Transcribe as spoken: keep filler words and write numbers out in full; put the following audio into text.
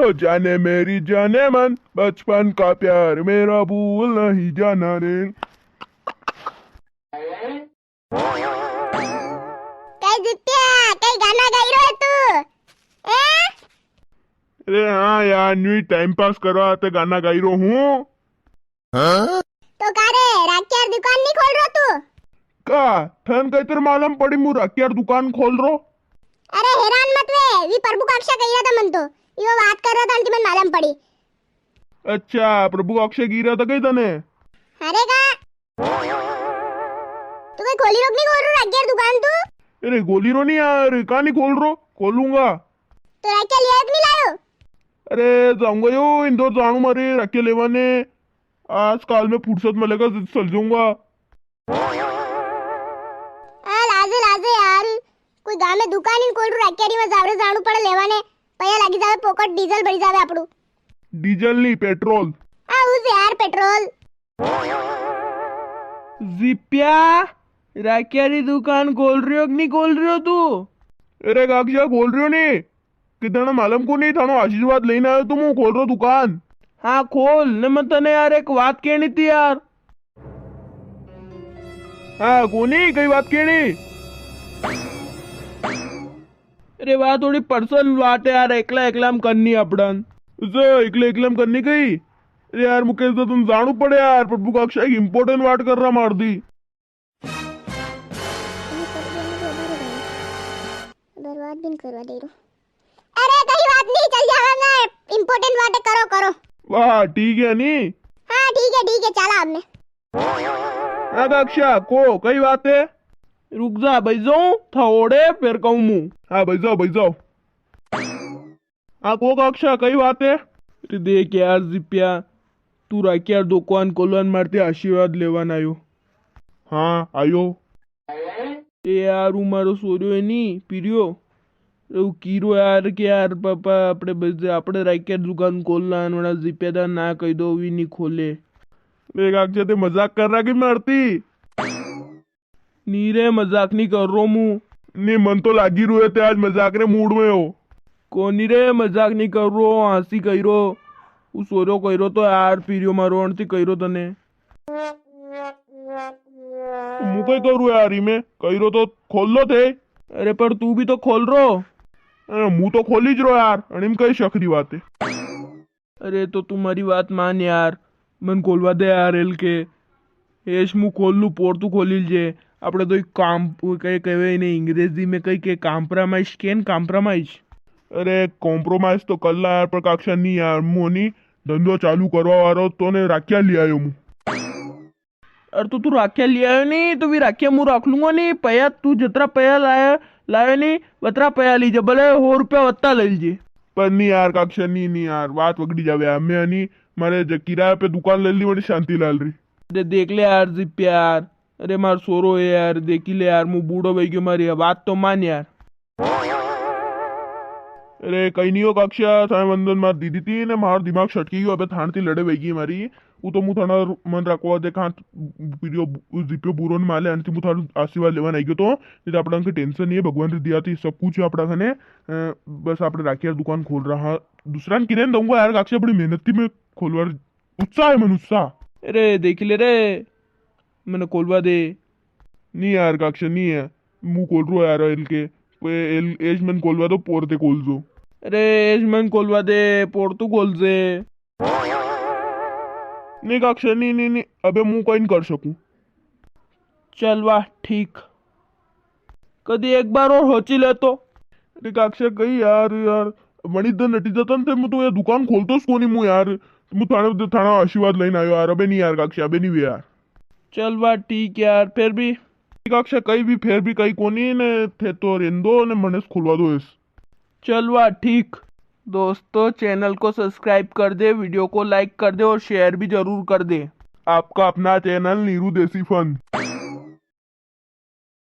ओ जाने मेरी जाने मन, बचपन का प्यार मेरा भूल नहीं जाना रे। कई जिप्या, कई गाना गाई रो है तू? हैं? अरे हाँ यार, न्यू ही टाइम पास करवा ते गाना गाई रो हूँ। तो का रे, राखियार दुकान नी खोल रो तू? का, थन कई तर मालूम पड़ी मु राखियार दुकान खोल रो? अरे हैरान मत वे, वी प्रभु काक्षा कही रहा था मन तो, यो बात कर रहा था, अंतिम मन मालूम पड़ी। अच्छा, प्रभु काक्षा की रहा था कई तने? अरे का, तू कई खोली रो कि नी खोल रो राखियार दुकान तू? अरे खोली रो नी यार, का नी खोल रो, खोलूंगा। तो राखिया लिया कि नी लायो? अरे जाऊंगा यो, इंदौर जाणू मारे राखिया लेवाने। आजकाल में फुर्सत मिलेगा तो चल जाऊंगा। आ, लाजे, लाजे यार, कोई गांव में दुकान ही खोल रू राखिया री, में जावरे जाणू पड़े लेवाने, पया लागी जावे, फोकट डीजल भरी जावे आपड़ू। डीजल नी, पेट्रोल। आ, उस यार, पेट्रोल। जिप्या, राखिया री दुकान खोल रियो कि नी खोल रियो तू? अरे काक्षा, खोल रियो नी। कितने मालूम को नी, थानो आशीर्वाद लेने आयो तो मु खोल रो दुकान। हाँ खोल, ने मैं तने यार एक बात कहनी थी यार। हाँ कोनी, कई बात कहनी? अरे वाह, थोड़ी पर्सनल बात है यार, एकला एकला में करनी अपड़न। जो एकला एकला में करनी कई? अरे यार मुकेश दा, तुम जाणू पड़े यार, प्रभु काक्षा एक इम्पोर्टेंट बात कर रहा मार दी। बर्बाद भी करवा दे रो। अरे कई बात नी, चल जावांगा, इम्पोर्टेंट बात है, करो करो। वाह ठीक है नी। हाँ ठीक है ठीक है, चला अब मैं। हाँ काक्षा को कई बात है? रुक जा भाई जाऊं था ओड़े, फिर कहूं मु। हाँ भाई जाओ, भाई जाओ। हाँ को काक्षा कई बात है? अरे देख यार जिप्या, तू राखियार दुकान खोलवान मारते आशीर्वाद लेवान आयो। हाँ आयो। ए यार, ऊ मारो सोरियो है नी, पीरियो, ऊ कीरो यार के यार पापा, आपणे बस, आपणे राखियार दुकान खोलना, वणा जिप्या दा ना कही दो, वी नी खोले। देख काक्षा, ते मजाक कर रहा कि मारती? नी रे, मजाक नी कर रो मु। नी, मन तो लागी रू है ते आज मजाक रे मूड में हो। कोनी रे, मजाक नी कर रो, हंसी कही रो। ऊ सोरो कही रो तो यार, पीरियो मारो अणती कही रो तने। मु कई करू यार, इमे कही रो तो खोल लो थे। अरे पर तू भी तो खोल रो। ए, मु तो खोली ज रो यार, अणिम कई शक री बात है। अरे तो तू मारी बात मान यार, मन खोलवा दे यार एल के। एश मु खोल लू, पोर तू खोली लीजे। आपणे तो एक काम, कई कहवे इने अंग्रेजी में कई के compromise, के न compromise? अरे compromise तो कर ला यार, पर काक्षा नी यार, मु नी धंधो चालू करवा वारो तो ने राख्या ले आयो मु। अरे तो तू राख्या ले आयो नी, तो भी राख्या मु राख लूंगा नी। पया तू जतरा पया लाया, लायो नी, वतरा पया लीजे, भले हो रुपया वत्ता ले लीजे। पर नी यार काक्षा, नी, नी यार, बात वगड़ी जावे। हमें नी, मारे ज-, किराया पे दुकान ले ली, वणी शांति लाल री। अरे देख ले यार जिप्या यार, अरे मार सोरो है यार, देखी ले यार, मु बूढ़ो वई गयो, मारी बात तो मान यार। अरे कई नी हो काक्षा, थाने वंदन मार दीदी थी ने मार दिमाग सटकी गयो, अबे थान थी लड़े वई गई मारी। ऊ तो मु थाना मन रखवा दे, खान पीरियो जिप्यो बुरो न माले, अन थी मु थाना आशीर्वाद लेवन आई गयो तो, नी तो आपणा के टेंशन नी है, भगवान री दया थी सब कुछ है आपणा कने। अ, बस आपणे राखी यार दुकान खोल रहा, दूसरा ने किने नी दूंगा यार काक्षा, बड़ी मेहनत थी मैं खोलवार, उत्साह है मन उत्साह। अरे देख ले रे, मने खोलवा दे। नी यार काक्षा, नी है, मु खोल रो यार एल के। ए-, एल, एज मन खोलवा दो, पोरते खोल जो। अरे एज मन खोलवा दे, पोर तू खोल जे। नी काक्षा, नी, नी, नी, अबे मु कई नी कर सकूं। चल वाह, ठीक। कदी एक बार और होची ले तो। अरे काक्षा कई यार, यार, वणी दन नटी जाता न थे, मु तो ये दुकान खोलतो स कोनी मु यार। मु थाने, थाना आशीर्वाद लेने आयो यार। अबे नी यार काक्षा, अबे नी वे यार। चल वाह, ठीक यार, फिर भी। काक्षा कई भी, फिर भी कई कोनी ने, थे तो रेंदो ने मने स खोलवा दो इस। चल वाह, ठीक। दोस्तों, channel को subscribe कर दे, video को like कर दे और share भी जरूर कर दे। आपका अपना channel नीरू देसी फन।